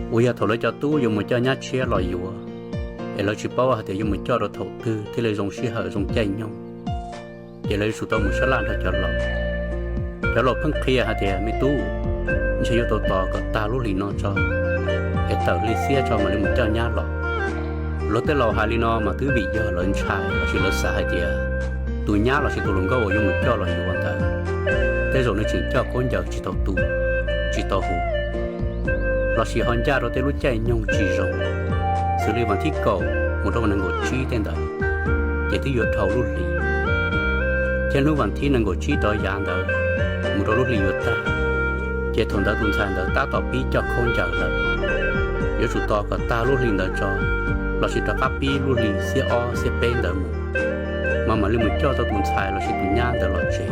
Uas yog thaum lawv cov tub yuav mus coj nyab tshiab los yuav, es lawv tsis paub hais tias yuav mus coj rau thaum twg thiaj li zoo sij hawm zoo caij nyoog, ces lawv yuav tsum tau mus sab laj nrog cov laus. Cov laus pheej qhia hais tias, me tub, ntshe yuav tau tos kom tag lub hlis no tso, es tawm hli xiab tso mam li mus coj nyab los. Luag tej laus hais li no mas twb vim yog lawv ntshai lossis lawv xav hais tias tus nyab lossis tus hluas nkauj uas yuav mus coj los yuav ntawd, tej zaum nws tseem coj khaub ncaws tsis tau tu, tsis tau huv, lossis ho ncaj rau tej lub caij nyoog tsis zoo, xws li vas thib kaum mus rau nees nkaum tsib tej ntawd, ces twb yuav dhau lub hlis, thiab hnub vas thib nees nkaum tsib rov yav ntawd mus rau lub hli yuav tag, ces thaum ntawd tus ntxhais ntawd tab tom pib coj khaub ncaws lawm. Yuav tsum tos kom tag lub hli ntawd tso, lossis rov qab pib lub hli xiab ob xiab peb ntawd mus, mas mam li mus coj tau tus ntxhais lossis tus nyab ntawd los tsev.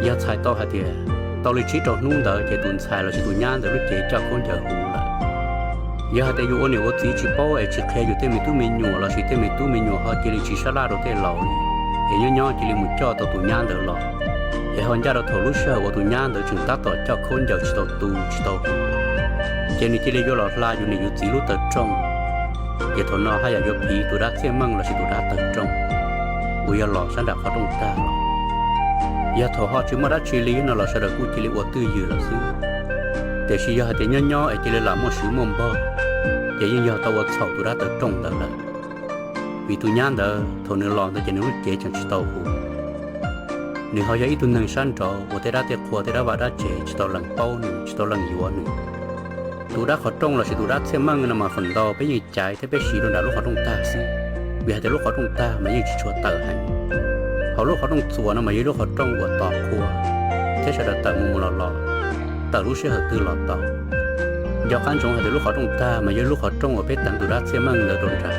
Yog txhais tau hais tias tau li tsib rau hnub ntawd ces tus ntxhais lossis tus nyab ntawd lub cev coj khaub ncaws huv lawm. Yog hais tias yus ua niam ua txiv tsis paub es tsis qhia yus tej me tub me nyuam lossis tej me tub me nyuam ho cia li tsis sab laj rau tej laus, es nyob nyob cia li mus coj tau tus nyab ntawd los, es ho ncaj rau thaum lub sij hawm uas tus nyab ntawd tseem tab tom coj khaub ncaws tsis tau tu tsis tau huv, ces nws cia li yuav los hla yus niam yus txiv lub taw rooj, ces thaum no haj yam yuav phiv tus dab txiaj meej lossis tus dab taw rooj uas yog los sab nram qhov rooj tag los. Yog thaum ho tsis muaj dab tsi li no los sawv daws kuj cia li ua twj ywm lawm xwb. Tiam sis yog hais tias nyob nyob es cia li lam muaj swv muaj npog, ces yeej yog tau ua txhaum tus dab taw rooj ntawd lawm. Vim tus nyab ntawd thaum nws los ntawd ces nws lub cev tseem tsis tau huv. Nws ho yog ib tug neeg sab nraud uas tej dab tej qhua tej dab vaj dab tsev tsis tau lees paub nws tsis tau lees yuav nws. Tus dab qhov rooj lossis tus dab txiaj meej no mas feem ntau peb yeej caiv thiab peb siv rau nram lub qhov rooj tag xwb, vim hais tias lub qhov rooj tag mas yeej tsis tshua tawm heev. Hauv lub qhov rooj txuas no mas yog ib lub qhov rooj uas tos qhua thiab sawv daws tawm mus mus los los, tawm lub sij hawm twg los tau. Nco qab ntsoov hais tias lub qhov rooj tag mas yog ib lub qhov rooj uas peb teev tus dab txiaj meej ntawd rau nram,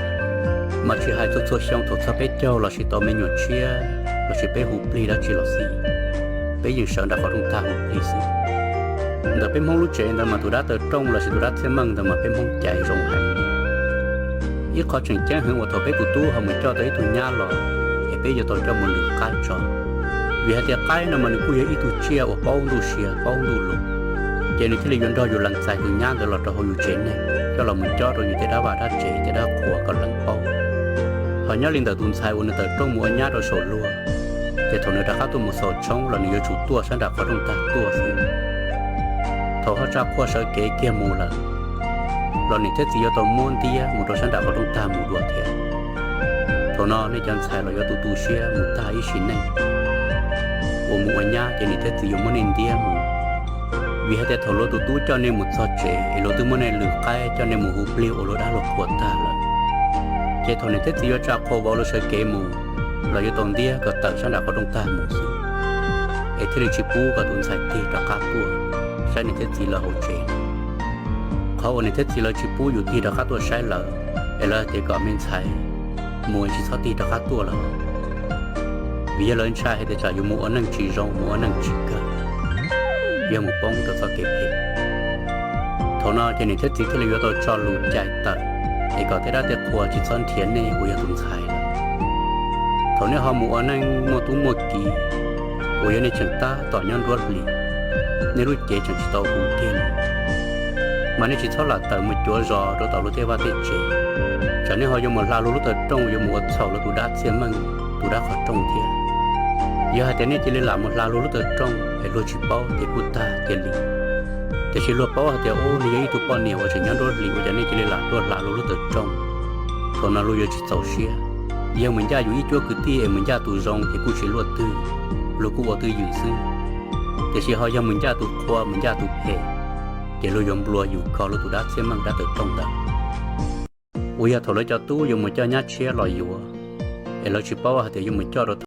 mas tsis hais txhua txhua xyoo thaum txog peb caug lossis tau me nyuam tshiab lossis peb hu plig dab tsi los xij, peb yeej sawv nram qhov rooj tag hu plig xwb. Ntawm peb Hmoob lub tsev ntawd mas tus dab taw rooj lossis tus dab txiaj meej ntawd mas peb Hmoob caiv zoo heev. Ib qho tseem ceeb heev uas thaum peb tus tub ho mus coj tau ib tug nyab los, es peb yuav tau coj mus lwm qaib tso. Vim hais tias qaib no mas nws kuj yog ib tug tsiaj uas paub ntuj sia paub ntuj lus, ces nws thiaj li yuav nrog yus lees txais tus nyab ntawd los rau hauv yus tsev neeg, coj los mus cob rau yus tej dab vaj dab tsev tej dab qhua kom lees paub. Ho nyob li ntawm tus ntxhais uas nws tawm rooj mus ua nyab rau saum luag, ces thaum nws rov qab tuaj mus xaus tshoob los nws yuav tsum tuaj sab nram qhov rooj tag tuaj xwb. Thaum ho tsa qhua sawv kev kiag mus lawm, los niam thiab txiv yuav tau muab ntiab mus rau sab nram qhov rooj tag mus dua thiab. Thaum no nej cov ntxhais los yuav tu tu siab mus tag ib sim neej. Uas mus ua nyab ces niam thiab txiv yuav muab nej ntiab mus, vim hais tias thaum luag tus tub coj nej mus txog tsev es luag twb muab nej lwm qaib coj nej mus hu plig ua luag dab luag qhua tag lawm. Ces thaum niam thiab txiv yuav tsa qhua vauv luag sawv kev mus, los yuav tau ntiab kom tawm sab nram qhov rooj tag mus xwb, es thiaj li tsis pub kom tus ntxhais tig rov qab tuaj saib niam thiab txiv lawv hauv tsev. Qhov uas niam thiab txiv lawv tsis pub yus tig rov qab tuaj saib lawv, es lawv hais tias kom me ntxhais mus tsis txhob tig rov qab tuaj lawm, vim yog lawv ntshai hais tias tsam yus mus ua neej tsis zoo mus ua neej tsis kawg, yog mus poob rau txoj kev phem. Thaum no ces niam thiab txiv thiaj li yuav tau tso lus cais tawm, es kom tej dab tej qhua tsis txhob nrhiav nej uas yog tus ntxhais lawm. Thaum nej ho mus ua neej muaj tub muaj ki, uas yog nej tseem tab tom nyob nruab hlis, nej lub cev tseem tsis tau huv tiag li, mas nej tsis txhob lam tawm mus cuav zos rau tom luag tej vaj tej tsev, tsam nej ho yuav mus hla luag lub taw rooj yuav mus ua txhaum luag tus dab txiaj meej, tus dab qhov rooj thiab. Yog hais tias nej cia li lam mus hla luag lub taw rooj es luag tsis paub ces kuj tag cia li. Tiam sis luag paub hais tias ub nws yog ib tug poj niam uas tseem nyob nruab hlis ua cas nej cia li lam tuaj hla luag lub taw rooj, thaum no luag yuav tsis txaus siab. Yog mus ncaj yus ib cuab kwv tij es mus ncaj tus zoo ces kuj tsis luaj twg, luag kuj ua twj ywm xwb. Tiam sis ho yog mus ncaj tus qhua mus ncaj tus phem, ces luag yuav nplua yus kho luag tus dab txiaj meej dab taw rooj ntawd. Uas yog thaum lawv cov tub yuav mus coj nyab tshiab los yuav, es lawv tsis paub hais tias yuav mus coj rau